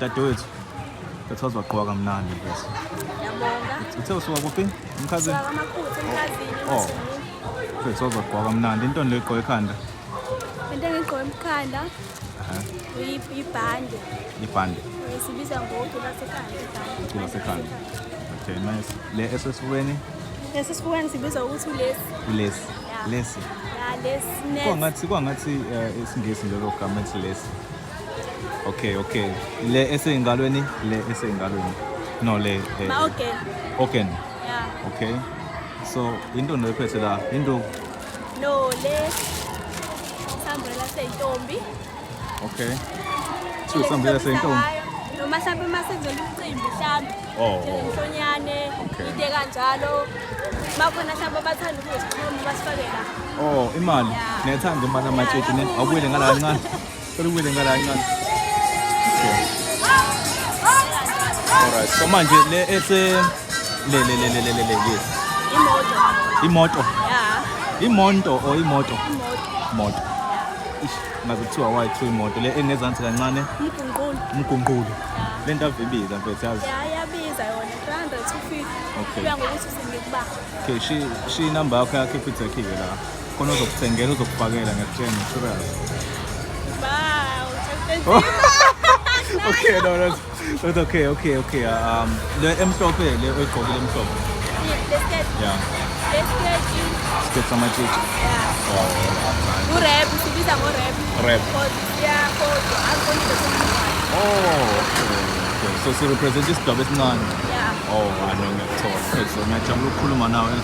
Dadewethu, bethu wazwaqoka kamnandi mfethu. Ngiyabonga. Uthe usuka kuphi? Umkhazini? Suka kwaMakhutha eMkhazini Oh. eMathungulu. Mfethu wazwaqoka kamnandi. Intoni le igqoke ekhanda? Into engigqoke emkhanda Aha, ibhande. ibhande. Sibiza ngocu lasekhanda ibhande. Ucu lasekhanda. Okay, nice. Le esesifubeni? Esesifubeni sibiza ukuthi ulesi. Ulesi. Yeah. Lesi. Ya lesi net. Kwangathi isiNgisi nje lokugama ethi lesi. Okay. Le eseyingalweni, le eseyingalweni. No, le Ma organ. Organ. Yeah. Okay. So, into oyiphethe la, into No le sambulela seyintombi. Okay. Two sambulela seyintombi. Noma mhlampe uma senzela umcimbi mhlampe. Oh. Njengenhlonyane, into kanjalo. Bakhona mhlampe abathanda ukuzixhoma basifake la. Oh, imali. Yeah. Ngiyathanda imali amatshitshi ne. Yeah, Awubuyele ngala kancane. Cela ubuyele ngala kancane. Okay. Alright. So manje le ese le le le le le le le yes. Imoto. Imoto. Yeah. Imonto or imoto? Imoto. Moto. Ish, ngaze kuthiwa why kuthiwa imoto le engezansi kancane Umgunqulu. umgunqulu. Yeah. Le nto avibiza mfethu yazi. Ya iyabiza yona 300 250. Okay. Kuya ngokuthi usengekuba. Okay, shi inamba yakho yakhe Capitec ke la. Khona uzokuthengela uzokufakela ngiyakutshela serious. Wow, Oh. Okay, no, that's okay. Le emhlophe le oyigqokile emhlophe. Le skirt. Yeah. Le skirt. Skirt samatshitshi. Yeah. Oh. Urap, sibiza ngo-rap. Rap. Because siyakodwa akukhona into Oh, okay. So si represent isigaba esincane. Yeah. Oh, I know ngiyakuthola. Okay, so ngiyajabula ukukhuluma nawe.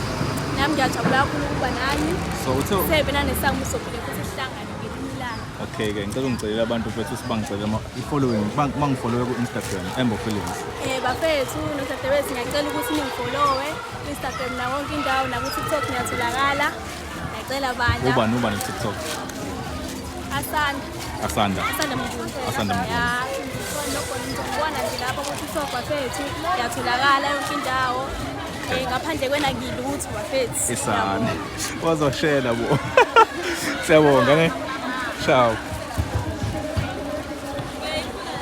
Nami ngiyajabula kakhulu ukuba nani. So uthe Sebe nanesami sophinde futhi sihlangane ngelinye ilanga. Okay ke ngicela ungicelele abantu mfethu sibangicele i-following bangifollowe ku-Instagram Embo Feelings. Bafethu nodadewethu ngiyacela ukuthi ningifollowe ku-Instagram na wonke indawo naku-TikTok ngiyatholakala. Ngiyacela bandla. Ubani ubani ku-TikTok? Asanda. Asanda. Asanda Mnguni. Asanda Mnguni. Ya, ngibona nje lapha ku-TikTok bafethu ngiyatholakala yonke indawo. Ngaphandle kwena ngilutho bafethu. Isana. Wazoshela bo. Siyabonga ne. Ciao.